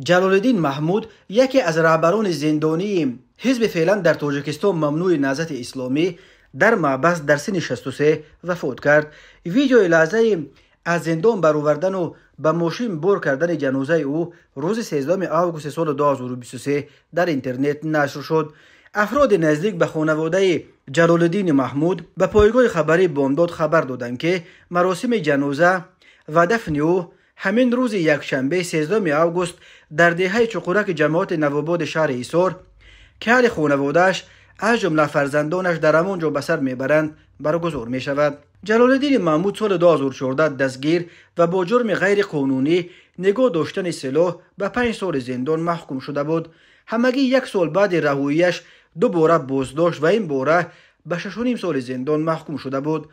Ҷалолиддин Маҳмуд, яке аз раҳбарони зиндонии ҳизби феълан дар Тоҷикистон мамнӯи Наҳзати Исломӣ, дар маҳбас дар синни 63 вафот кард. Видеои лаҳзаи аз зиндон баровардану ба мошин бор кардани ҷанозаи ӯ рӯзи 13 августи соли 2023 дар интернет нашр шуд. Афроди наздик ба хонаводаи Ҷалолиддини Маҳмуд ба пойгоҳи хабарии Бомдод хабар доданд, ки маросими ҷаноза ва дафни ӯ ҳамин рӯзи якшанбе 13 август дар деҳаи Чуқураки ҷамоати Навободи шаҳри Ҳисор, ки аҳли хонаводааш аз ҷумла фарзандонаш дар ҳамон ҷо ба сар мебаранд, баргузор мешавад. Ҷалолиддини Маҳмуд соли 2014 дастгир ва бо ҷурми ғайриқонунӣ нигоҳ доштани силоҳ ба 5 соли зиндон маҳкум шуда буд. Ҳамагӣ як сол баъди раҳоияш дубора боздошт ва ин бора ба 6,5 соли зиндон маҳкум шуда буд.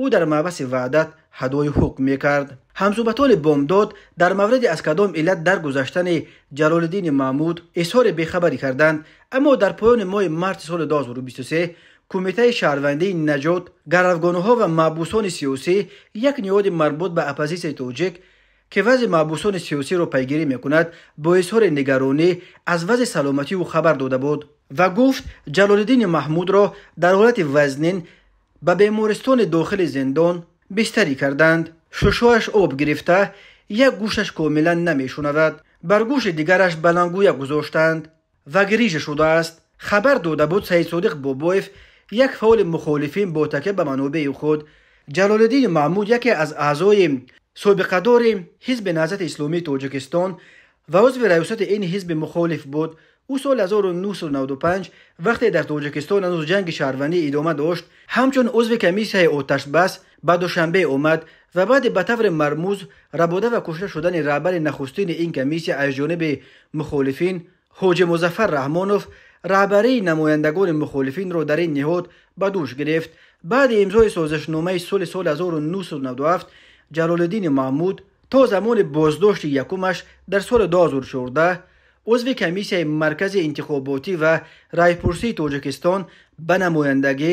Ӯ дар маҳбаси Ваҳдат ҳадои ҳукм мекард. Ҳамсӯҳбатони Бомдод дар мавриди аз кадом иллат даргузаштани Ҷалолиддини Маҳмуд изҳори бехабарӣ карданд, аммо дар поёни моҳи марти соли 2023 Кумитаи шаҳрвандии наҷот, гаравгонаҳо ва маҳбусони сиёсӣ, як ниҳоди марбут ба оппозитсияи тоҷик, ки вазъи маҳбусони сиёсиро пайгирӣ мекунад, бо изҳори нигаронӣ аз вазъи саломатии ӯ хабар дода буд ва гуфт, Ҷалолиддини Маҳмудро дар ҳолати вазнин ба бемористони дохили зиндон бистарӣ карданд. Шушояш об гирифта, як гӯшаш комилан намешунавад, бар гӯши дигараш баландгӯя гузоштанд ва гирижа шудааст. Хабар дода буд Саидсодиқ Бобоев, як фаъоли мухолифин, бо такя ба манобеи худ. Ҷалолиддини Маҳмуд яке аз аъзои собиқадори ҳизби Наҳзати Исломии Тоҷикистон ва узви раёсати ин ҳизби мухолиф буд. Ӯ соли 1995, вақте дар Тоҷикистон ҳанӯз ҷанги шаҳрвандӣ идома дошт, ҳамчун узви комиссияи оташбас ба Душанбе омад ва баъди ба таври мармуз рабода ва кушта шудани раҳбари нахустини ин комиссия аз ҷониби мухолифин Ҳоҷи Музаффар Раҳмонов, раҳбарии намояндагони мухолифинро дар ин ниҳод ба дӯш гирифт. Баъди имзои созишномаи соли 1997 Ҷалолиддини Маҳмуд то замони боздошти якумаш дар соли 2014 узви комиссияи маркази интихоботӣ ва райпурсии Тоҷикистон ба намояндагӣ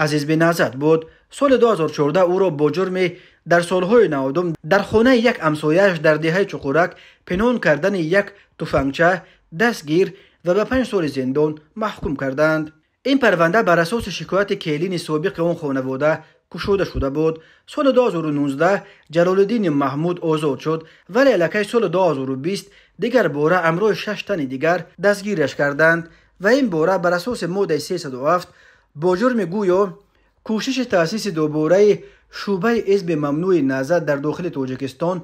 аз ҳизби Наҳзат буд. Соли 2014 ӯро бо ҷурми дар солҳои 90 дар хонаи як ҳамсояаш дар деҳаи Чуқурак пинҳон кардани як туфангча дастгир ва ба 5 соли зиндон маҳкум карданд. Ин парванда бар асоси шикояти келини собиқи он хонавода кушода шуда буд. Соли 2019 Ҷалолиддини Маҳмуд озод шуд, вале аллакай соли 2020 дигар бора ҳамроҳи 6 тани дигар дастгираш карданд ва ин бора бар асоси моддаи 307 бо ҷурми гӯё кӯшиши таъсиси дубораи шӯъбаи ҳизби мамнӯи Наҳзат дар дохили Тоҷикистон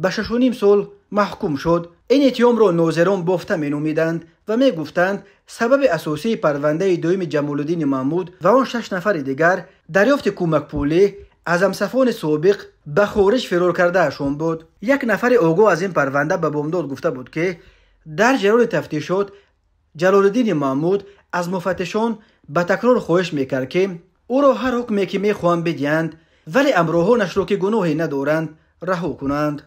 ба 6,5 сол маҳкум шуд. Ин иттиҳомро нозирон бофта меномиданд ва мегуфтанд, сабаби асосии парвандаи дуюми Ҷамолиддини Маҳмуд ва он 6 нафари дигар дарёфти кӯмакпулӣ аз ҳамсафони собиқ ба хориҷ фирор кардаашон буд. Як нафари огоҳ аз ин парванда ба Бомдод гуфта буд, ки дар ҷараёни тафтишот Ҷалолиддини Маҳмуд аз муфаттишон ба такрор хоҳиш мекард, ки ӯро ҳар ҳукме ки мехоҳанд бидиҳанд, вале ҳамроҳонашро, ки гуноҳе надоранд, раҳо кунанд.